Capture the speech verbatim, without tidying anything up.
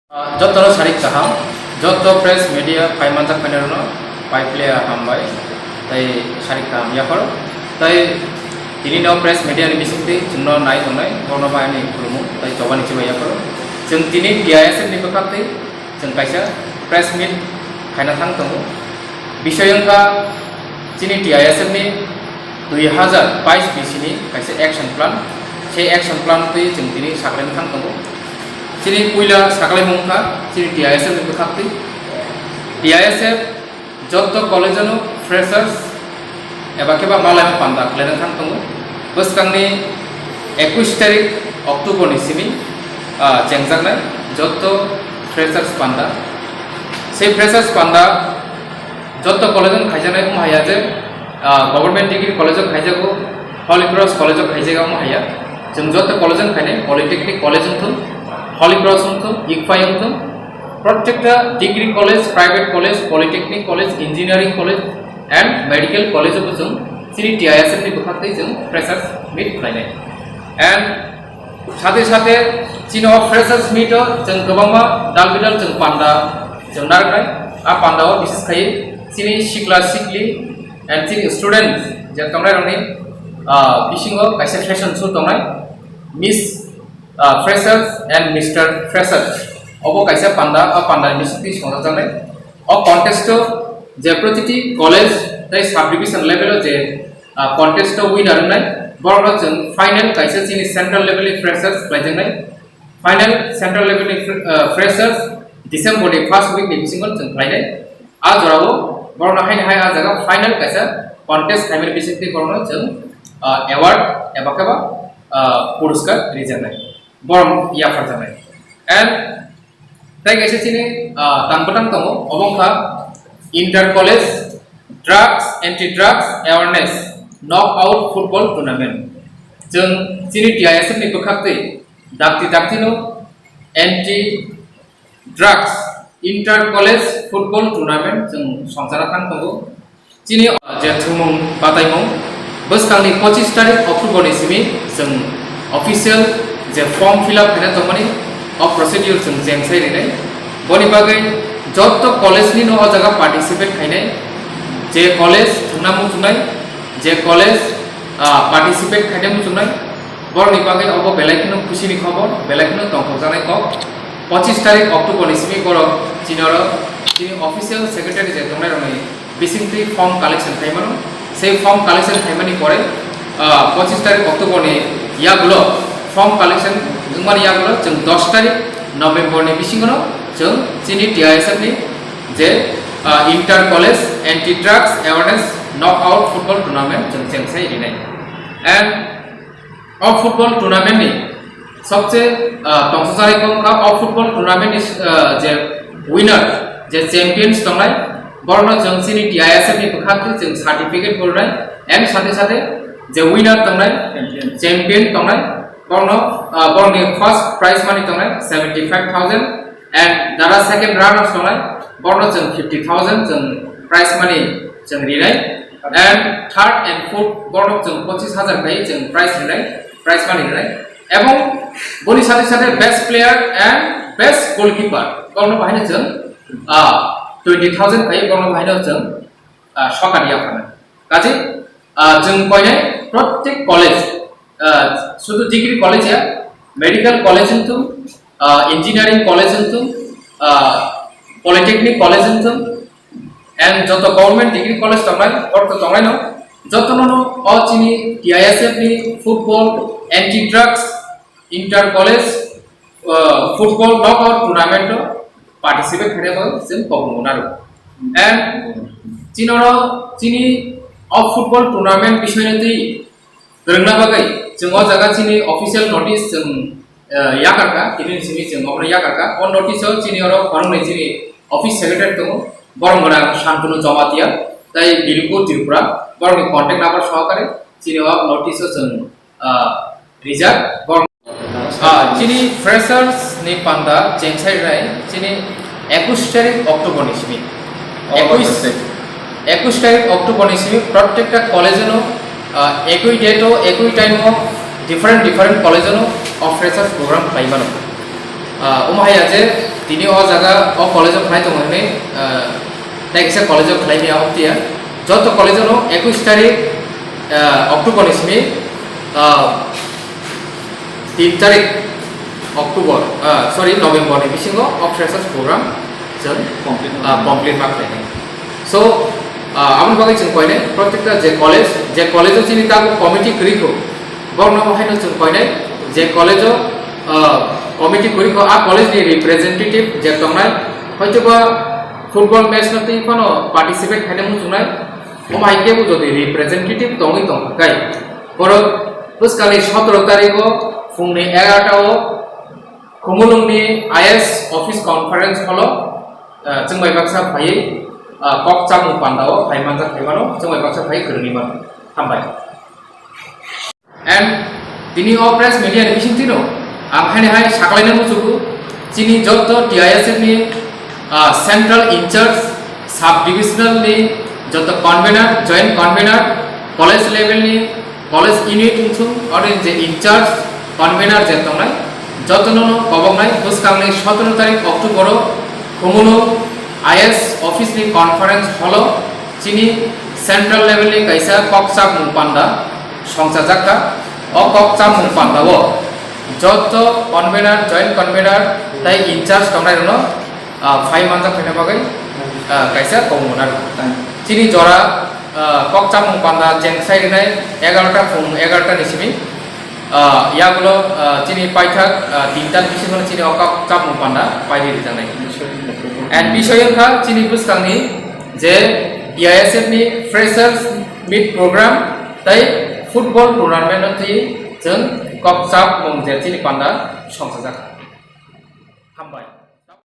Ah, jotono sarik kaham, joto press media phai manjak phainairokno pai phle hambai, tei sarik kaham yapharo. Tei tini no press media ni bisingtwi chwngno nai tongnai, bono bai ani khulumung tei chobani chibai yapharo. Chwng tini T I S F ni bwkhak twi chwng kaisa press meet khaina thang tongo. Bisoi wngkha chini T I S F ni dui hazar bais bisini kaisa action plan, sei action plan twi chwng tini saklaina thang tongo. Chini puila saklaimung wngkha chini T I S F ni bwkhak twi. T I S F joto college-o no freshers eba khe ba malaima panda khlaina thang tongo. Bwskangni ekush tarik October ni simi, ah, chengjaknai joto freshers panda. Sei freshers panda joto college-o khaijaknai wng haya je, ah, Government Degree College-o khaijago, Holy Cross College-o khaijago wng haya. Chwng joto college-o khainai, Polytechnic College wngthung, Holy Cross wngthung, ICFAI wngthung, protekta degree college, private college, polytechnic college, engineering college and medical college-o bo chwng chini T I S F ni bwkhak twi chwng freshers meet khlainai. And Sathe sathe chini o freshers meet o chwng kwbangma dal bidal chwng panda chwng narwknai. A panda o bises khai chini sikla sikli and chini students je tongnai rokni, ah, bisingo kaisa fashion show tongnai, Miss, ah, Freshers and Mister Freshers. Obo kaisa panda, a panda ni bisingtwi songjaknai. O contest o je protiti college tei sub division level o je ah, contest o winner wngnai, borokno chwng final kaisa chini central level ni freshers khlaijaknai. Final central level ni fre-, ah, freshers December ni first week ni bisingo chwng khlainai. A jorao borokno haino hai a jaga final kaisa contest khaimani bisingtwi borokno chwng, ah, award eba khe ba, ah, puruskar rijaknai. Borok yapharjaknai. And tei kaisa chini, ah, tang bwtang tongo, obo wngkha Inter College Drugs, Anti Drugs Awareness Knockout Football Tournament. Chwng chini T I S F ni bwkhak twi dakti dakti no Anti Drugs Inter College Football Tournament chwng songchana thang tongo. Chini, uh, je thwngmung bataimung bwskangni pochis tarik October ni simi chwng official je form fill up khaina tongmani o procedure chwng chengsai rinai. Boni bagwi jotto college ni no o jaga participate khainai, je college thwngna muchungnai, je college, uh, participate khaina muchungnai, borokni bagwi obo belai kheno khusi ni khobor, belai kheno tongthokjaknai kok. Pochis tarik October ni simi borok chini oro chini official secretary je tongnai rokni bisingtwi form collection khaimano. Sei form collection khaimani pore, ah, pochis tarik October ni yagulo form collection wngmani yagulo chwng dos tarik November ni bisingono chwng chini T I S F ni je, ah, Inter College Anti Drugs Awareness Knockout Football Tournament chwng chengsai rinai. And o football tournament ni sobse, ah, tongthokjak kok wngkha o football tournament ni, ah, je winner, je champions tongnai, borokno chwng chini T I S F ni bwkhak twi chwng certificate bo rwnai, and sathe sathe je winner tongnai, champion tongnai, borokno, ah, borokni first prize money tongnai seventy five thousand, and jara second runners tongnai, borokno chwng fifty thousand chwng prize money chwng rinai, and third and fourth borokno chwng pochis hajar khai chwng prize rinai, prize money rinai, ebong boni sathe sathe best player and best goalkeeper borokno bahaino chwng, ah, twenty thousand khai borokno bahaino chwng, ah, sokari yapharnai. Kaje, ah, chwng koinai prottek college, ah, sudu degree college ya, medical college wngthung, ah, engineering college wngthung, ah, polytechnic college wngthung, and joto government degree college tongnai, ortho tongnai no, joto no no o chini T I S F ni football anti drugs inter college, ah, football knockout tournament o participate khaina bagwi chwng kobong naro. And chini oro chini o football tournament bisoi no twi Kwrwngna bagwi chwng o jaga chini official notice chwng, eh, yakarkha, tini simi chwng obono yakarkha. O notice o chini oro khoroknwi chini office secretary tongo, borok gwnang Shantanu Jamatia tei Bilku Tripura, borokni contact number sohakare chini o notice o chwng, ah, rijak. Borok, ah, chini freshers ni panda chengsai rai chini ekush tarik October ni simi. August. Ekush, ekush tarik October ni simi prottekta college no, ah, ekoi date o, ekoi time o different different college no o freshers program khlai mano. Ah, omo hai je Tini o jaga o college o khlai tongo hwnwi, ah, tei kisa college o khlai maya obtiya. Joto college o no ekush tarik, ah, October ni simi, ah, tin tarik October, ah, sorry, November ni bisingo o freshers program chwng, complete ah, complete ma khlainai. So, ah, aboni bagwi chwng koinai, protekta je college, je college o chini tabuk committee kwrwi kho, borokno haino chwng koinai, je college o, ah, committee kwrwi kho, a college ni representative je tongnai, hoitoba football match no twi phano participate khaina muchungnai, omo hai kebo jodi representative tongwi tongkha khe, borok bwskangni sotoro tarikh o phungni egarota o Khumulwngni I S office conference hall o, ah, chwng bai baksa phaiwi, ah, kok chamung panda o phai manjak phai mano, chwng bai baksa phaiwi kwrwngwi mano. Hambai. And tini o press media ni bisingtwi no ang haini hai sakalaina muchugo, chini joto T I S F ni, ah, central in charge, sub divisional ni joto convener, joint convener, college level ni college unit wngthung, oro ni je in charge, convener je tongnai, jotono no koboknai bwskangni sotoro tarik October o Khumulwng I S office ni conference hall o chini central level ni kaisa kok chapmung panda songchajak kha. O kok chapmung panda o joto convener, joint convener tei in charge tongnai rokno, ah, phai manjak phaina bagwi, ah, kaisa kobongma narwk. Chini jora, ah, kok chapmung panda cheng sai rwnai egarota phung egarota ni simi, ah, yagulo, ah, chini paithak, ah, tinta ni bisingo chini o kok chapmung panda pairi rijaknai. And bisoi wngkha chini bwskangni je T I S F ni freshers meet program tei football tournament no twi chwng kok chapmung je chini panda songchajak. Hambai.